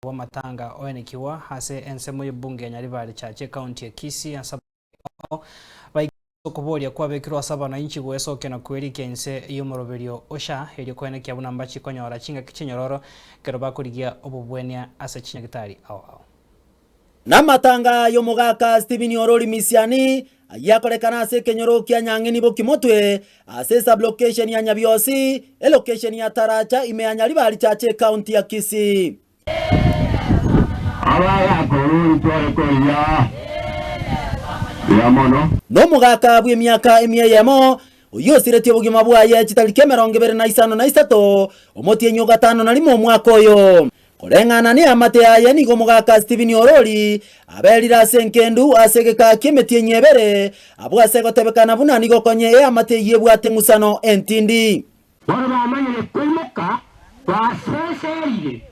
Bw'amatanga oenekigwa ase ensemo y'ebunge ya Nyaribari Chache ekaunti ya Kisii ase abao baikire ase okoboria kwabekirwe ase abanainchi goesokia na kwerikia inse y'omoroberio o SHA erio koenekia buna mbachi konyora chingaki chinyororo ekero bakorigia obobwenia ase chinyagitari ao ao. Namatanga y'omogaka Stephen Orori Misiani ayio akorekana ase ekenyoro kia Nyang'eni Bokimotwe ase esublocation ya Nyabiosi, elocation ya Taracha ime ya Nyaribari Chache ecounty ya Kisii. Abagaaka orori tware koria buya mono. Nomogaka bw'emiaka emia eyemo, oyio osiretie obogima bwaye chitariki 25, omotienyi o gatano na rimo omwaka oyo. Koreng'ana neamate yaye nigo omogaka Stephen Orori aberire ase enkendu ase egekaa ki'emetienyi ebere, abwo ase gotebekana buna nigo konye eamate eyio ebwate eng'usano entindi. Bono bamanyire koimoka, baseserire,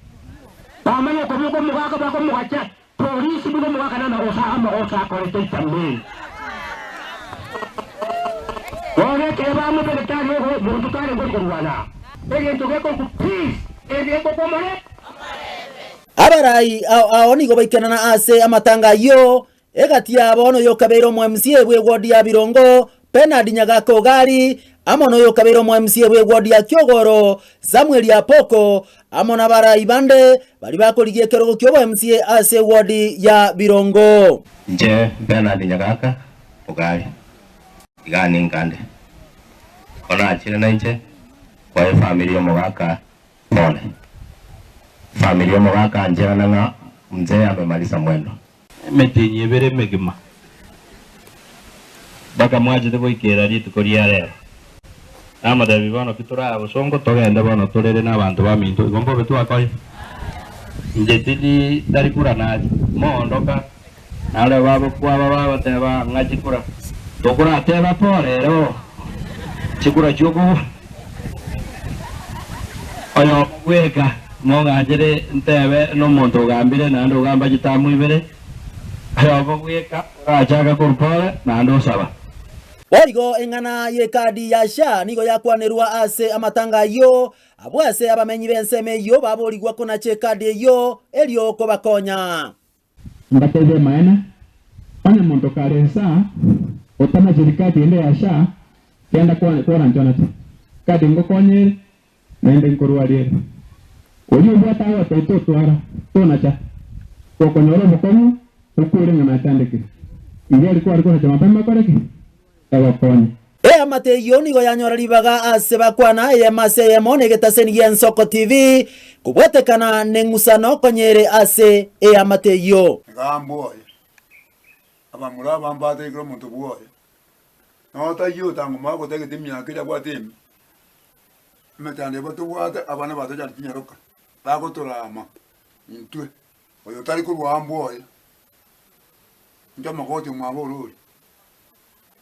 bamanye koboka omogaka bakomogacha polisi buna omogaka namagoso amagoso akorete itambe. Bono ekero bamobegete aria ogo monto tarenge ori korwana. Egento gekorokwa peace egekokwa omorembe. Abarai ao ao nigo baikerana ase amatanga ayio, egati yabo noyokabeire omo-MCA bw'eward ya Birongo, Bernard Nyagaka Ogari, amo noyokabeire omo-MCA bw'eward ya Kiogoro, Samuel Apoko, amo nabarai bande baria bakorigia ekerogo ki'obo-MCA ase eward ya Birongo. Inche Bernard Nyagaka Ogari, iga ninkande, bono nachire nainche koa efamiri y'omogaka Pole. Family omogaka ancherana ng'a mzee amemaliza mwendo. Emetienyi ebere emegima mpaka mwachete goikera rituko ria rero. Namotebia, Bono ki tore aa bosongo, togende bono torere nabanto baminto, igo mbobe twakorire? Inche tindi tari kura nache, moondoka. Nario bagokwaba bagoteba ng'a chikura tokorateba pole ero chikura chiokogwa oyomo bweka mong'achere ntebe nomonto ogambire naende ogamba chitamu ibere oyomo bweka orachaka korwa pole naende osaba. Boigo eng'ana y'ekadi ya SHA nigo yakwanerwa ase amatanga ayio, abwo ase abamenyi b'ensemo eyio baborigwa konacha ekadi eyio erio kobakonya. Mbatebie amaene, onye monto kare insaa, otanachiri kadi ende ya SHA, genda koranche onache. Kadi ngokonye ere, naende nkorwarie ere. Oria obwate agotebia totwara, tonacha. Gokonyora obokong'u, okure ng'a nachandekire. Igo erio kware konacha mapema kore ki? Egokonye. Eamate eyio nigo yanyora ribaga ase bakwana eyemo ase eyemo negetaseni gi'Ensoko TV kobwatekana neng'usano konyere ase eamate eyio. Iga mbwoye, abamura aba mbateikire omonto bwoye, na otaiyo otang'uma agotagete emiaka eria abwate ime, emechando eba tobwate abana batochande chinyaroka, bagotorama intwe, oyo otari korwa aa mbwoye, inche omogoti omwabo ore oria.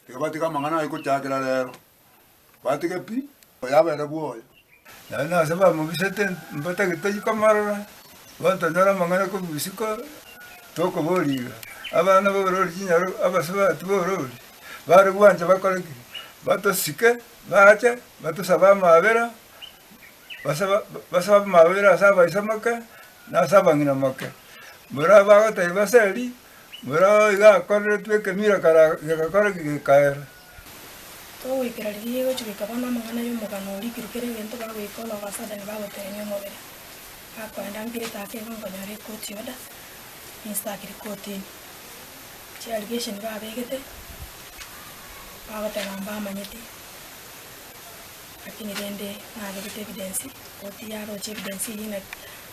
Tiga batige amang'ana aye gochakera rero, batige pi, oyo abeere bwoye. Naende ase bamobisete mbatagete komorora, bono tonyore amang'ana korwa isiko, tokoboria iga, abana b'orori chinyaro abasubati b'orori, bare gwancha bakore ki? Batosike, bache, batosabe amabera, basaba basabe amabera ase abaisamoke, na ase abang'ina moke. Mbora bagotebia baseri, mbora iga akoreretwe ekemira kara gegakora ki gekaera. Togoikera riria egochia goika bono amang'ana y'omogano orikirwe kera egento bagoika all of a sudden bagoterenia omobere. Bakoenda mpirete ake igo nkonyora ekoti order, ninstakiri kotini. Chiallegation babegete, bagoteba mbamanyeti, lakini rende nabegete evidence, koti yaroche evidence eyio ng'a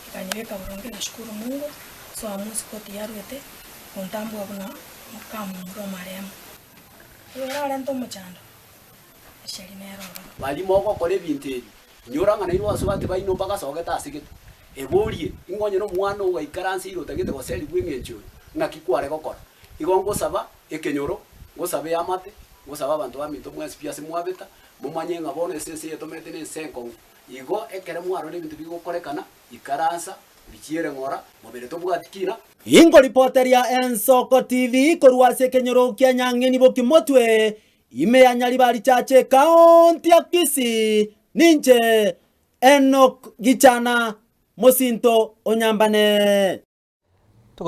ekanyebeka boronge nashukuru Mungu, ase oamusi koti yaruete, gontambua buna mokamomura omaremo. Oyo orarente omochando, eseri nere ororo. Baria mogokora ebinto ebi, inyora ng'a nainwe abasubati baino mbagasogete ase gete. Eborie, ing'o onye nomwana ogaikaranseire otagete goserigwa eng'encho oyo, ng'aki kware gokora? Igo ngosaba ekenyoro, ngosaba eamate, ngosaba abanto baminto mwensi pi ase mwabeta, momanye ng'a bono ase ense eye tomerete nense enkong'u. Igo ekero mwarora ebinto bigokorekana, ikaransa, richiere ng'ora, mobere tobwati kina. Inkoripoteria Ensoko TV korwa ase ekenyoro kia Nyang'eni Bokimotwe, ime ya Nyaribari Church ekaonti ya Kisii, ninche Enock Gichana. mosinto o Nyambane.